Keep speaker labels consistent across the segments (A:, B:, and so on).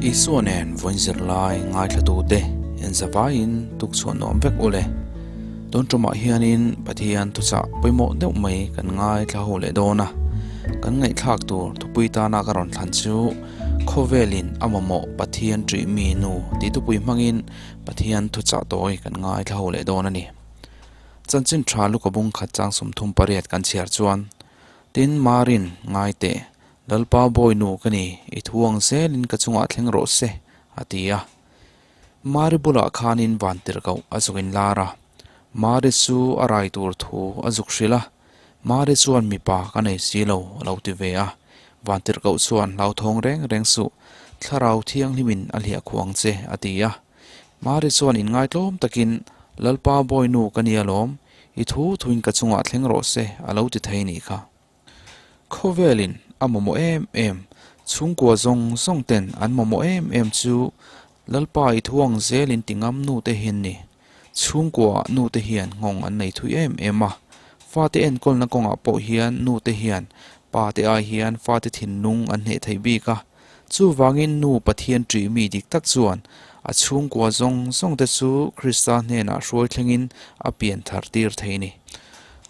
A: Isua nen vawiin zirlai ngaithlatute en zavaiin tukchhuah nuam vek ule. Tun tumah hianin Pathian thuchah pawimawh deuh mai kan ngaithla ho leh dawn a. Kan ngaihthlak tur thupui tana ka rawn thlan chu Khawvelin a mamawh Pathian ṭih mi nu tih thupui hmangin Pathian thuchah tawi kan ngaithla ho leh dawn a ni. Chanchin tha luka bung khat chang 38 kan chhiar chuan, Tin, Marin, ngai teh, Lalpa bawi nu ka ni, i thu ang zelin ka chungah thleng rawh se, a ti a. Mari bulah khanin vantirhkoh a zuk inlar a, Mari chu a rai tur thu a zuk hrilh a, Mari chuan mipa ka nei si lo a lo ti ve a, vantirhkoh chuan hlauthawng reng reng suh, thlarau thianghlimin a hliah khuang che, a ti a. Mari chuan inngaihtlawm takin, Lalpa bawi nu ka nia lawm, i thu thuin ka chungah thleng rawh se, a lo ti thei nih kha. Khawvelin a mamawh em em, chhungkua zawng zawng ten an mamawh em em chu Lalpa i thuang zelin ti ngam nu te hian ni. Chhungkua nu te hian nghawng an nei thui em em a, fate enkawlna kawngah pawh hian nu te hian pa te ai hian fate thinlung an hneh thei bik a. Chuvangin nu Pathian ṭih mi dik tak chuan a chhungkua zawng zawng te chu Krista hnenah hruai thlengin a pian thar tir thei ni.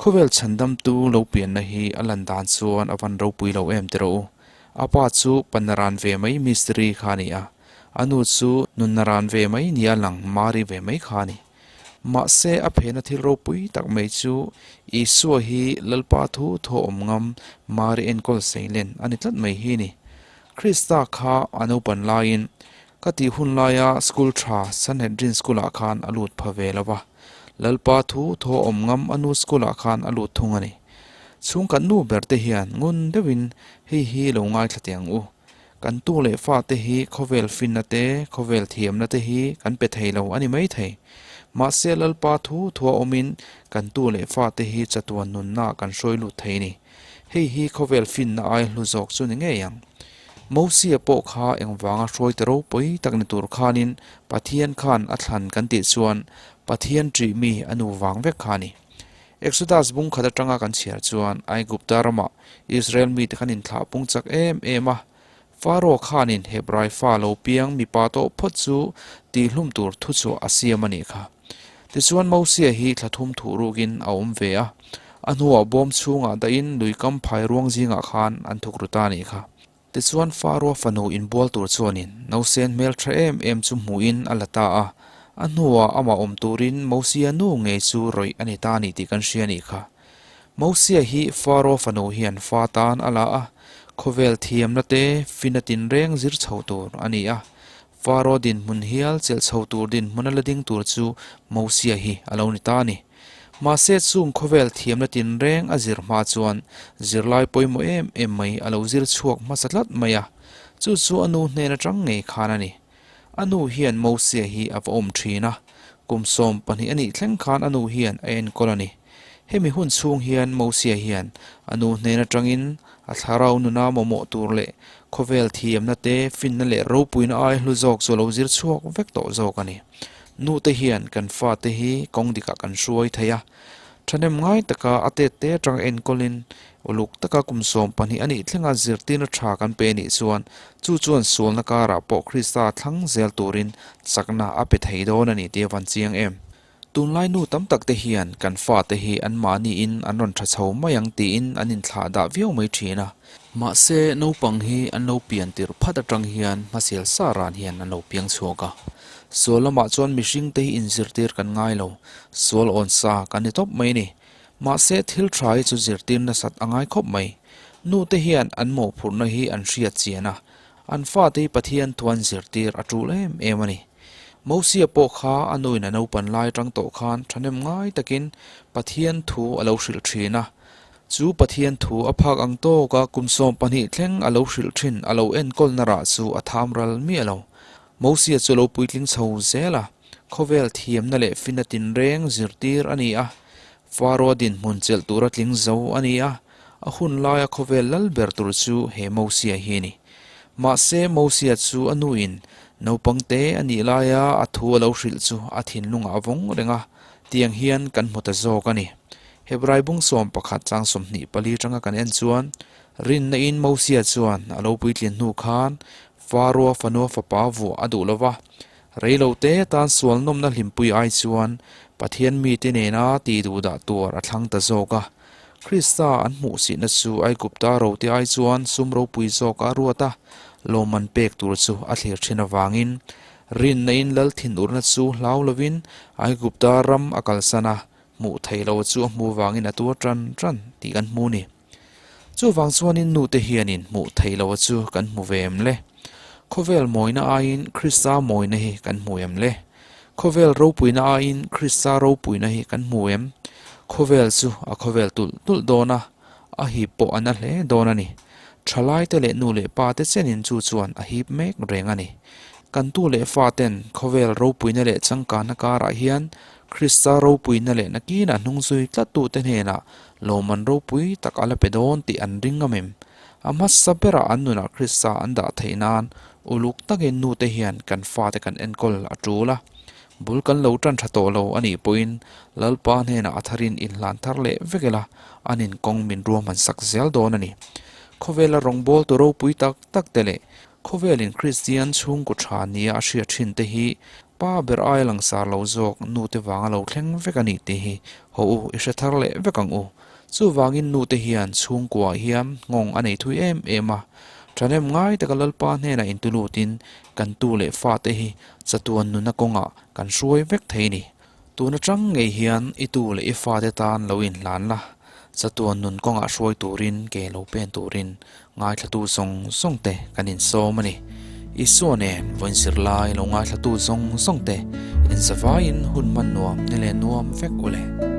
A: Khawvel chhandamtu lo pianna hi a lan dan chuan a van ropui lo em ti rawh u. A pa chu Panaran ve mai mistiri kha a ni a, a nu chu Nunnaran ve mai nia lang Mari ve mai kha a ni. Mahse a phena thil ropui tak mai chu Isua hi Lalpa thu thaw awm ngam Mari enkawl seilen a ni tlat mai hi ni. Krista kha a naupan laiin ka tih hun laia school tha Sanhedrin school ah khan a lut pha ve lo va. Lalpa thu thaw awm ngam a nu school ah khan a lut thung a ni. Chhungkhat nu ber te hian ngun deuhin hei hi lo ngaithla teh ang u. Kan tu leh fa te hi khawvel finna te, khawvel thiamna te hi kan pe thei lo a ni mai thei. Mahse Lalpa thu thua awmin kan tu leh fa te hi chatuan nunna kan hruai lut thei ni. Hei hi khawvel finna ai hlu zawk chu ni ngei ang. Mosia pawh kha engvanga hruai ta ropui tak ni tur khanin Pathian khan a thlan kan tih chuan Pathian ṭih mi a nu vang vek kha a ni. Exodus bung khat atanga kan chhiar chuan Aigupta ramah Israel mite khan inthlah pung chak em em a. Pharaoh khanin Hebrai fa lo piang mipa tawh phawt chu tihhlum tur thuchhuah a siam a nih kha. Tichuan Mosia hi thla thum thuh rukin a awm ve a, a hnuah bawm chhungah dahin lui kam phai ruang zingah khan an thuk ru ta a nih kha. Tichuan Pharaoh fanu inbual tur chuanin nausen hmel tha em em chu hmuhin a la ta a, a hnuah amah awm turin Mosia nu ngei chu rawih a ni ta a ni tih kan hria a nih kha. Mosia hi Pharaoh fanu hian fa tan a la a, khawvel thiamna te fina tinreng zir chho tur a ni a, Pharaoh dinhmun hial chelh chho tur dinhmun a la ding tur chu Mosia hi a lo ni ta a ni. Mahse chung khawvel thiamna tinreng a zir hma chuan zirlai pawimawh em em mai a lo zir chhuak hmasa tlat mai a, chu chu a nu hnen atang ngei khan a ni. A nu hian Mosia hi a va awm thin a, kum 12 a nih thleng khan a nu hian a enkawl a ni. Hemi hun chhung hian Mosia hian a nu hnen atangin a thlarau nuna mamawh tur leh khawvel thiamna te, finna leh ropuina ai hlu zawk chu a lo zir chhuak vek tawh zawk a ni. Nute hian kan fate hi kawng dikah kan hruai thei a, thahnem ngai taka a tet te atanga enkawlin uluk taka kum 12 a nih thlenga zirtirna tha kan pe nih chuan chu chuan sualna karah pawh Krista thlang zel turin chakna a pe thei dawn a ni tih a van chiang em. Tunlai nu tam tak te hian kan fate hi anmahniin an rawn tha chho mai ang tiin an inthlah dah viau mai thin a. Mahse, naupang hi an lo pian tirh phat atang hian hmasial sa ran hian an lo piang chhuak a. Sual lamah chuan mihring te hi inzirtir kan ngai lo, sual awn sa kan ni tawp mai a ni. Mahse, thil tha hi chu zirtir nasat a ngai khawp mai. Nu te hian an mawhphurhna hi an hriat chian a, an fate hi Pathian thuan zirtir a tul em em a ni. Mosia pawh kha a nuin a naupan lai atang tawh khan thahnem ngai takin Pathian thu a lo hrilh thin a. Chu Pathian thu a phak ang tawka kum 12 thleng a lo hrilh thin a lo enkawlna rah chu a tham ral miah lo. Mosia chu lo puitling chho zel a, khawvel thiamna leh fina tinreng zirtir a ni a, Pharaoh dinhmun chelh tura tling zo a ni a, a hun laia khawvel lal ber tur chu he Mosia hi a ni. Mahse, Mosia chu a nuin naupang te a nih laia a thu a lo hrilh chu a thinlungah a vawng reng a, tiang hian kan hmu ta zawk a ni. Hebrai bung 11 chang 24 tanga kan en chuan, Rinna in Mosia chuan a lo puitlin hnu khan Faroa fanua fapa vuah a duh lo va, rei lo te tan sual nawmna hlimpui ai chuan Pathian mite nena tih duhdah tuar a thlang ta zawk a. Krista an hmuhsihna chu Aigupta rote ai chuan sum ropui zawk a ruat a, lawmman pek tur chu a thlir thin avangin rinna in lal thinurna chu hlau lovin Aigupta ram a kalsan a, hmuh theih lo chu a hmuh vangin a tuar tan tan tih kan hmu ni. Chuvang chuanin nute hianin hmuh theih loh chu kan hmu ve em le? Khawvel mawina aiin Krista mawina hi kan hmu em le? Khawvel ropuina aiin Krista ropuina hi kan hmu em? Khawvel chu a khawvel tulh tulh dawn a, a hip pawh a na hle dawn a ni. Thalaite leh nu leh pa te chenin chu chuan a hip mek reng a ni. Kan tu leh fa ten khawvel ropuina leh changkanna karah hian Krista ropuina leh nakinah hnungzui tlattute hnenah Lawmman ropui tak a la pe dawn tih an ring ngam em? A hmasa berah an nunah Krista an dah theih nan uluk takin nute hian kan fate kan enkawl a tul a. Bul kan lo tan tha tawh lo a nih pawhin Lalpa hnenah a tharin inhlan thar leh vek ila an inkawng min ruahman sak zel dawn a ni. Khawvela rawngbawltu ropui tak tak te leh Khawvelin Kristian chhungkaw tha nia a hriat thin te hi pa ber aia langsar lo zawk nu te vanga lo thleng vek a nih tih hi haw u i hre thar leh vek ang u. Chuvangin nu te hian chhungkua hian nghawng a nei thui em em a, thahnem ngai taka Lalpa hnenah intulutin kan tu leh fa te hi chatuan nuna kawngah kan hruai vek thei ni. Tun atang ngei hian i tu leh i fate tan lo inhlan la, chatuan nun kawngah hruai turin ke lo pen turin ngaithlatu zawng zawng te kan insawm a ni. Isua nen vawiin zirlai lo ngaithlatu zawng zawng te inzavaiin hun hman nuam ni leh nuam vek u le.